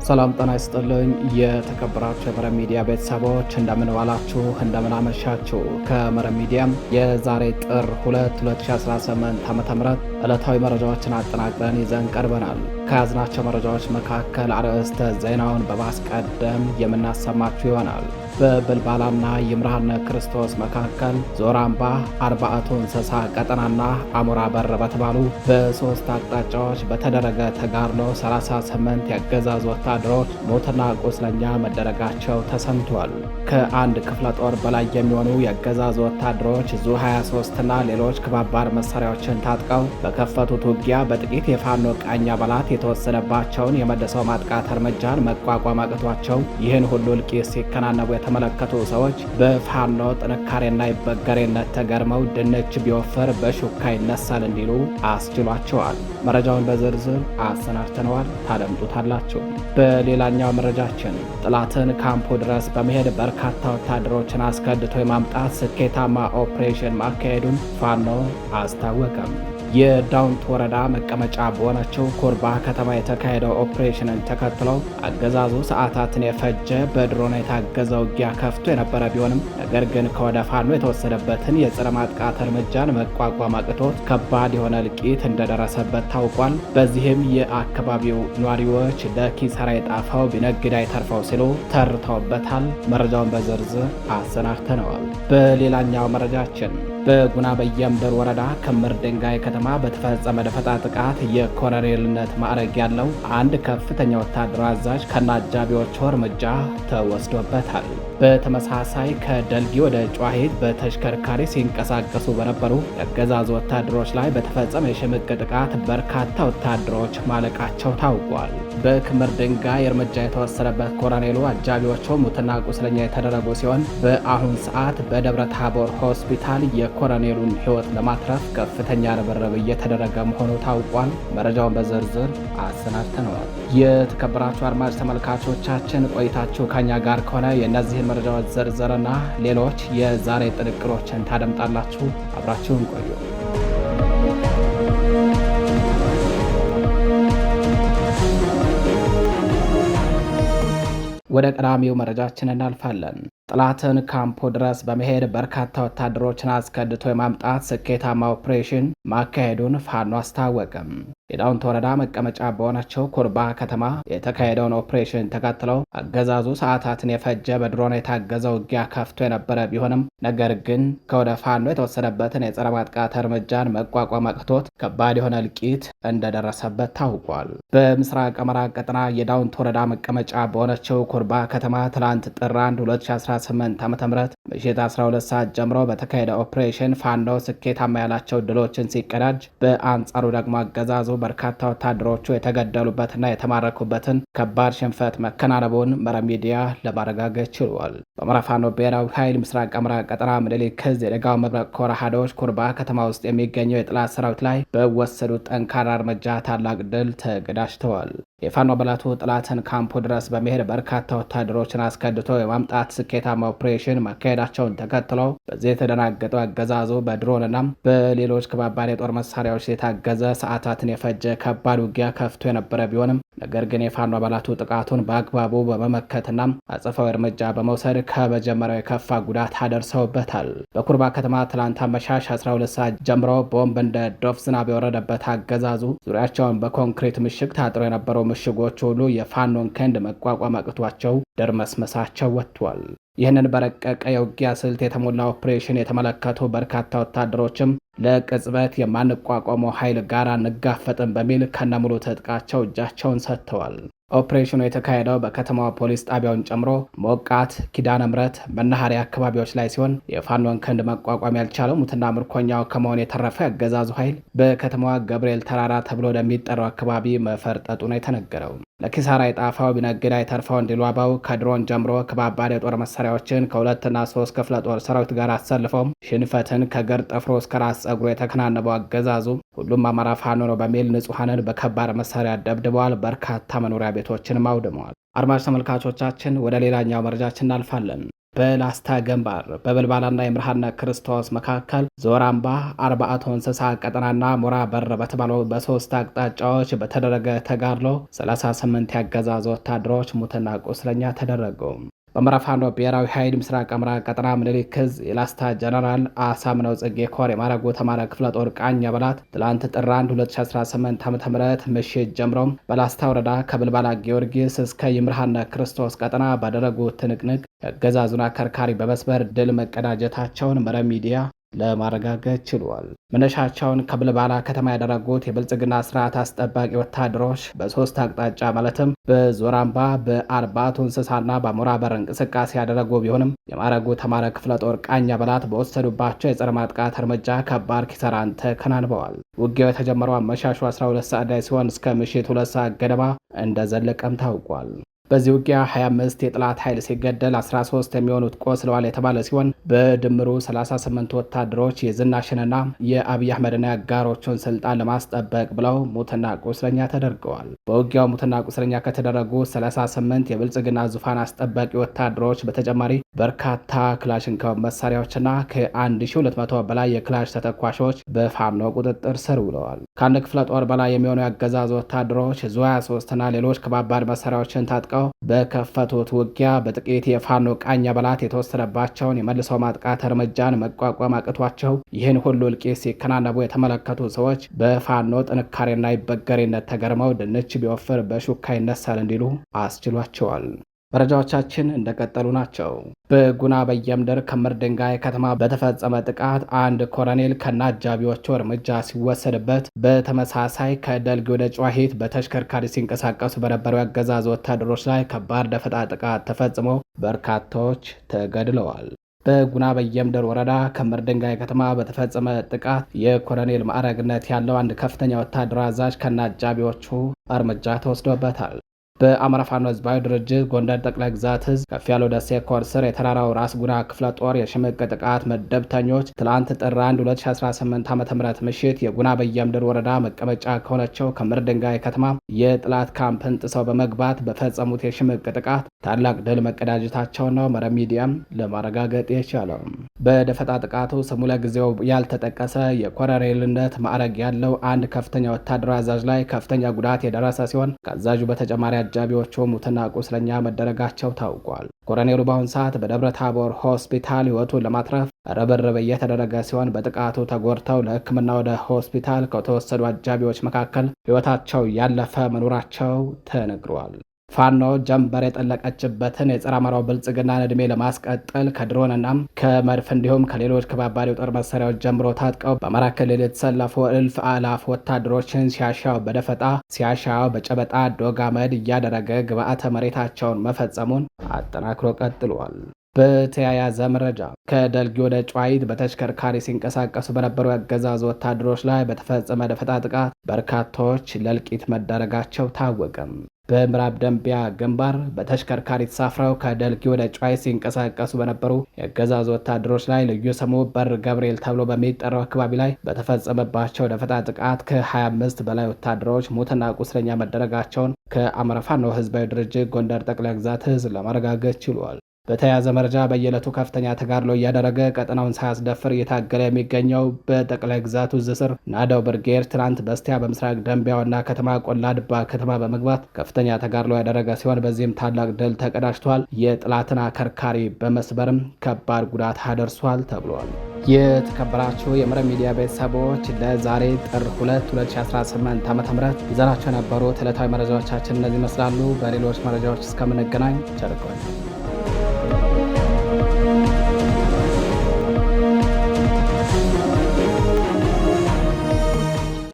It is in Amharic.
ሰላም ጤና ይስጥልኝ። የተከበራችሁ የመረብ ሚዲያ ቤተሰቦች፣ እንደምን ዋላችሁ፣ እንደምን አመሻችሁ። ከመረብ ሚዲያ የዛሬ ጥር 2 2018 ዓ.ም ዕለታዊ መረጃዎችን አጠናቅረን ይዘን ቀርበናል። ከያዝናቸው መረጃዎች መካከል አርዕስተ ዜናውን በማስቀደም የምናሰማችሁ ይሆናል። በብልባላና ይምርሃነ ክርስቶስ መካከል ዞራምባ፣ አርባዕቱ እንስሳ ቀጠናና አሞራ በር በተባሉ በሶስት አቅጣጫዎች በተደረገ ተጋድሎ 38 የአገዛዙ ወታደሮች ሞትና ቁስለኛ መደረጋቸው ተሰምቷል። ከአንድ ክፍለ ጦር በላይ የሚሆኑ የአገዛዙ ወታደሮች ዙ 23ና ሌሎች ከባባድ መሳሪያዎችን ታጥቀው በከፈቱት ውጊያ በጥቂት የፋኖ ቃኝ አባላት የተወሰደባቸውን የመልሶ ማጥቃት እርምጃን መቋቋም አቅቷቸው ይህን ሁሉ እልቂት ሲከናነቡ የተመለከቱ ሰዎች በፋኖ ጥንካሬና ይበገሬነት ተገርመው ድንች ቢወፍር በሹካ ይነሳል እንዲሉ አስችሏቸዋል። መረጃውን በዝርዝር አሰናድተነዋል፣ ታደምጡታላችሁ። በሌላኛው መረጃችን ጠላትን ካምፑ ድረስ በመሄድ በርካታ ወታደሮችን አስከድቶ የማምጣት ስኬታማ ኦፕሬሽን ማካሄዱን ፋኖ አስታወቀም። የዳውንት ወረዳ መቀመጫ በሆነችው ኩርባ ከተማ የተካሄደው ኦፕሬሽንን ተከትሎ አገዛዙ ሰዓታትን የፈጀ በድሮን የታገዘ ውጊያ ከፍቶ የነበረ ቢሆንም፣ ነገር ግን ከወደ ፋኖ የተወሰደበትን የጸረ ማጥቃት እርምጃን መቋቋም አቅቶት ከባድ የሆነ እልቂት እንደደረሰበት ታውቋል። በዚህም የአካባቢው ነዋሪዎች ለኪሳራ የጣፈው ቢነግድ አይተርፈው ሲሉ ተርተውበታል። መረጃውን በዝርዝር አሰናድተነዋል። በሌላኛው መረጃችን በጉና በየምድር ወረዳ ክምር ድንጋይ ከተማ በተፈጸመ ደፈጣ ጥቃት የኮሎኔልነት ማዕረግ ያለው አንድ ከፍተኛ ወታደራዊ አዛዥ ከነአጃቢዎቹ እርምጃ ተወስዶበታል። በተመሳሳይ ከደልጊ ወደ ጨዋሂት በተሽከርካሪ ሲንቀሳቀሱ በነበሩ የአገዛዙ ወታደሮች ላይ በተፈጸመ የሽምቅ ጥቃት በርካታ ወታደሮች ማለቃቸው ታውቋል። በክምር ድንጋይ እርምጃ የተወሰደበት ኮሎኔሉ አጃቢዎቹ ሙትና ቁስለኛ የተደረጉ ሲሆን፣ በአሁን ሰዓት በደብረ ታቦር ሆስፒታል የኮሎኔሉን ሕይወት ለማትረፍ ከፍተኛ ርብርብ እየተደረገ መሆኑ ታውቋል። መረጃውን በዝርዝር አሰናድተነዋል። የተከበራችሁ አድማጭ ተመልካቾቻችን፣ ቆይታችሁ ከኛ ጋር ከሆነ የእነዚህን መረጃዎች ዝርዝርና ሌሎች የዛሬ ጥንቅሮችን ታደምጣላችሁ። አብራችሁን ቆዩ። ወደ ቀዳሚው መረጃችን እናልፋለን። ጠላትን ካምፑ ድረስ በመሄድ በርካታ ወታደሮችን አስከድቶ የማምጣት ስኬታማ ኦፕሬሽን ማካሄዱን ፋኖ አስታወቀም። የዳውንት ወረዳ መቀመጫ በሆነችው ኩርባ ከተማ የተካሄደውን ኦፕሬሽን ተከትለው አገዛዙ ሰዓታትን የፈጀ በድሮን የታገዘ ውጊያ ከፍቶ የነበረ ቢሆንም፣ ነገር ግን ከወደ ፋኖ የተወሰደበትን የጸረ ማጥቃት እርምጃን መቋቋም አቅቶት ከባድ የሆነ እልቂት እንደደረሰበት ታውቋል። በምስራቅ አማራ ቀጠና የዳውንት ወረዳ መቀመጫ በሆነችው ኩርባ ከተማ ትላንት ጥር 1 2018 ዓ.ም ምሽት 12 ሰዓት ጀምሮ በተካሄደ ኦፕሬሽን ፋኖ ስኬታማ ያላቸው ድሎችን ሲቀዳጅ፣ በአንጻሩ ደግሞ አገዛዙ በርካታ ወታደሮቹ የተገደሉበትና የተማረኩበትን ከባድ ሽንፈት መከናነቡን መረብ ሚዲያ ለማረጋገጥ ችሏል። በአማራ ፋኖ ብሔራዊ ኃይል ምስራቅ አማራ ቀጠና ምኒልክ ዕዝ የደጋው መብረቅ ኮር አሃዶች ኩርባ ከተማ ውስጥ የሚገኘው የጠላት ሰራዊት ላይ በወሰዱት ጠንካራ እርምጃ ታላቅ ድል ተቀዳጅተዋል። የፋኖ አባላቱ ጠላትን ካምፑ ድረስ በመሄድ በርካታ ወታደሮችን አስከድቶ የማምጣት ስኬታማ ኦፕሬሽን ማካሄዳቸውን ተከትለው በዚህ የተደናገጠው አገዛዙ በድሮንና በሌሎች ከባባድ የጦር መሳሪያዎች የታገዘ ሰዓታትን የፈጀ ከባድ ውጊያ ከፍቶ የነበረ ቢሆንም፣ ነገር ግን የፋኖ አባላቱ ጥቃቱን በአግባቡ በመመከትና አጸፋዊ እርምጃ በመውሰድ ከመጀመሪያው የከፋ ጉዳት አደርሰውበታል። በኩርባ ከተማ ትላንት አመሻሽ 12 ሰዓት ጀምሮ ቦምብ እንደ ዶፍ ዝናብ የወረደበት አገዛዙ ዙሪያቸውን በኮንክሪት ምሽግ ታጥሮ የነበረው ምሽጎች ሁሉ የፋኖን ክንድ መቋቋም አቅቷቸው ደርመስመሳቸው ወጥቷል። ይህንን በረቀቀ የውጊያ ስልት የተሞላ ኦፕሬሽን የተመለከቱ በርካታ ወታደሮችም ለቅጽበት የማንቋቋመው ኃይል ጋር አንጋፈጥም በሚል ከነሙሉ ትጥቃቸው እጃቸውን ሰጥተዋል። ኦፕሬሽኑ የተካሄደው በከተማዋ ፖሊስ ጣቢያውን ጨምሮ ሞቃት፣ ኪዳነ ምሕረት፣ መናኸሪያ አካባቢዎች ላይ ሲሆን፣ የፋኖን ክንድ መቋቋም ያልቻለው ሙትና ምርኮኛው ከመሆን የተረፈ ያገዛዙ ኃይል በከተማዋ ገብርኤል ተራራ ተብሎ ወደሚጠራው አካባቢ መፈርጠጡ ነው የተነገረው። ለኪሳራ የጣፋው ቢነግድ አይተርፈው እንዲሉ አበው ከድሮን ጀምሮ ከባባድ የጦር መሳሪያዎችን ከሁለትና ሶስት ክፍለ ጦር ሰራዊት ጋር አሰልፈው ሽንፈትን ከእግር ጥፍሮ እስከ ራስ ጸጉሩ የተከናነበው አገዛዙ ሁሉም አማራ ፋኖ ነው በሚል ንጹሐንን በከባድ መሳሪያ ደብድበዋል። በርካታ መኖሪያ ቤቶችንም አውድመዋል። አድማጭ ተመልካቾቻችን፣ ወደ ሌላኛው መረጃችን እናልፋለን። በላስታ ግንባር በብልባላና የምርሃነ ክርስቶስ መካከል ዞራምባ፣ አርባዕቱ እንስሳ ቀጠናና ሞራ በር በተባለው በሶስት አቅጣጫዎች በተደረገ ተጋድሎ 38 ያገዛዙ ወታደሮች ሙትና ቁስለኛ ተደረጉ። በአማራ ፋኖ ብሔራዊ ኃይል ምስራቅ አማራ ቀጠና ምኒልክ ዕዝ የላስታ ጀነራል አሳምነው ጽጌ ኮር የማረጉ ተማረ ክፍለ ጦር ቃኝ አባላት ትላንት ጥር 1 2018 ዓ.ም ምሽት ጀምሮ በላስታ ወረዳ ከብልባላ ጊዮርጊስ እስከ ይምርሃነ ክርስቶስ ቀጠና ባደረጉት ትንቅንቅ የአገዛዙን አከርካሪ በመስበር ድል መቀዳጀታቸውን መረብ ሚዲያ ለማረጋገጥ ችሏል። መነሻቸውን ከብልባላ ከተማ ያደረጉት የብልጽግና ስርዓት አስጠባቂ ወታደሮች በሶስት አቅጣጫ ማለትም በዞራምባ፣ በአርባቱ እንስሳና በአሞራ በር እንቅስቃሴ ያደረጉ ቢሆንም የማረጉ ተማረ ክፍለ ጦር ቃኝ አባላት በወሰዱባቸው የጸረ ማጥቃት እርምጃ ከባድ ኪሳራን ተከናንበዋል። ውጊያው የተጀመረው አመሻሹ 12 ሰዓት ላይ ሲሆን እስከ ምሽት 2 ሰዓት ገደማ እንደዘለቀም ታውቋል። በዚህ ውጊያ 25 የጠላት ኃይል ሲገደል 13 የሚሆኑት ቆስለዋል የተባለ ሲሆን በድምሩ 38 ወታደሮች የዝናሽንና የአብይ አህመድና የአጋሮቹን ስልጣን ለማስጠበቅ ብለው ሙትና ቁስለኛ ተደርገዋል። በውጊያው ሙትና ቁስለኛ ከተደረጉ 38 የብልጽግና ዙፋን አስጠባቂ ወታደሮች በተጨማሪ በርካታ ክላሽንኮቭ መሳሪያዎችና ከ1200 በላይ የክላሽ ተተኳሾች በፋኖ ቁጥጥር ስር ውለዋል። ከአንድ ክፍለ ጦር በላይ የሚሆኑ የአገዛዝ ወታደሮች ዙ 23ና ሌሎች ከባባድ መሳሪያዎችን ታጥቀው በከፈቱት ውጊያ በጥቂት የፋኖ ቃኝ አባላት የተወሰደባቸውን የመልሶ ማጥቃት እርምጃን መቋቋም አቅቷቸው ይህን ሁሉ እልቂት ሲከናነቡ የተመለከቱ ሰዎች በፋኖ ጥንካሬና ይበገሬነት ተገርመው ድንች ቢወፍር በሹካ ይነሳል እንዲሉ አስችሏቸዋል። መረጃዎቻችን እንደቀጠሉ ናቸው። በጉና በየምድር ክምር ድንጋይ ከተማ በተፈጸመ ጥቃት አንድ ኮሎኔል ከነአጃቢዎቹ እርምጃ ሲወሰድበት፣ በተመሳሳይ ከደልጊ ወደ ጨዋሂት በተሽከርካሪ ሲንቀሳቀሱ በነበሩ የአገዛዝ ወታደሮች ላይ ከባድ ደፈጣ ጥቃት ተፈጽሞ በርካታዎች ተገድለዋል። በጉና በየምድር ወረዳ ክምር ድንጋይ ከተማ በተፈጸመ ጥቃት የኮሎኔል ማዕረግነት ያለው አንድ ከፍተኛ ወታደራዊ አዛዥ ከነአጃቢዎቹ እርምጃ ተወስዶበታል። በአማራ ፋኖ ህዝባዊ ድርጅት ጎንደር ጠቅላይ ግዛት ዕዝ ከፍ ያለው ደሴ ኮር ስር የተራራው ራስ ጉና ክፍለ ጦር የሽምቅ ጥቃት መደብተኞች ትላንት ጥር 1 2018 ዓ.ም ምሽት የጉና በየምድር ወረዳ መቀመጫ ከሆነችው ክምር ድንጋይ ከተማ የጥላት ካምፕን ጥሰው በመግባት በፈጸሙት የሽምቅ ጥቃት ታላቅ ድል መቀዳጀታቸውን ነው መረብ ሚዲያም ለማረጋገጥ የቻለው። በደፈጣ ጥቃቱ ስሙ ለጊዜው ያልተጠቀሰ የኮሎኔልነት ማዕረግ ያለው አንድ ከፍተኛ ወታደራዊ አዛዥ ላይ ከፍተኛ ጉዳት የደረሰ ሲሆን ከአዛዡ በተጨማሪ አጃቢዎቹ ሙትና ቁስለኛ መደረጋቸው ታውቋል። ኮሎኔሉ በአሁን ሰዓት በደብረ ታቦር ሆስፒታል ሕይወቱን ለማትረፍ ርብርብ እየተደረገ ሲሆን በጥቃቱ ተጎድተው ለሕክምና ወደ ሆስፒታል ከተወሰዱ አጃቢዎች መካከል ሕይወታቸው ያለፈ መኖራቸው ተነግሯል። ፋኖ ጀንበር የጠለቀችበትን የጸረ አማራው ብልጽግናን ዕድሜ ለማስቀጠል ከድሮንና ከመድፍ እንዲሁም ከሌሎች ከባባድ የጦር መሳሪያዎች ጀምሮ ታጥቀው በአማራ ክልል የተሰለፉ እልፍ አላፍ ወታደሮችን ሲያሻው በደፈጣ ሲያሻው በጨበጣ ዶግ አመድ እያደረገ ግብዓተ መሬታቸውን መፈጸሙን አጠናክሮ ቀጥሏል። በተያያዘ መረጃ ከደልጊ ወደ ጨዋይት በተሽከርካሪ ሲንቀሳቀሱ በነበሩ የአገዛዙ ወታደሮች ላይ በተፈጸመ ደፈጣ ጥቃት በርካታዎች ለእልቂት መዳረጋቸው ታወቀም። በምዕራብ ደንቢያ ግንባር በተሽከርካሪ ተሳፍረው ከደልጊ ወደ ጨዋይ ሲንቀሳቀሱ በነበሩ የአገዛዙ ወታደሮች ላይ ልዩ ስሙ በር ገብርኤል ተብሎ በሚጠራው አካባቢ ላይ በተፈጸመባቸው ደፈጣ ጥቃት ከ25 በላይ ወታደሮች ሙትና ቁስለኛ መደረጋቸውን ከአማራ ፋኖ ህዝባዊ ድርጅት ጎንደር ጠቅላይ ግዛት ዕዝ ለማረጋገጥ ችሏል። በተያያዘ መረጃ በየዕለቱ ከፍተኛ ተጋድሎ እያደረገ ቀጠናውን ሳያስደፍር እየታገለ የሚገኘው በጠቅላይ ግዛቱ ዕዝ ስር ናደው ብርጌድ ትናንት በስቲያ በምስራቅ ደንቢያ ዋና ከተማ ቆላድባ ከተማ በመግባት ከፍተኛ ተጋድሎ ያደረገ ሲሆን በዚህም ታላቅ ድል ተቀዳጅቷል። የጠላትን አከርካሪ በመስበርም ከባድ ጉዳት አደርሷል ተብሏል። የተከበራችሁ የመረብ ሚዲያ ቤተሰቦች ለዛሬ ጥር 2 2018 ዓ.ም ይዘናቸው የነበሩት ዕለታዊ መረጃዎቻችን እነዚህ ይመስላሉ። በሌሎች መረጃዎች እስከምንገናኝ ቸር ቆዩ።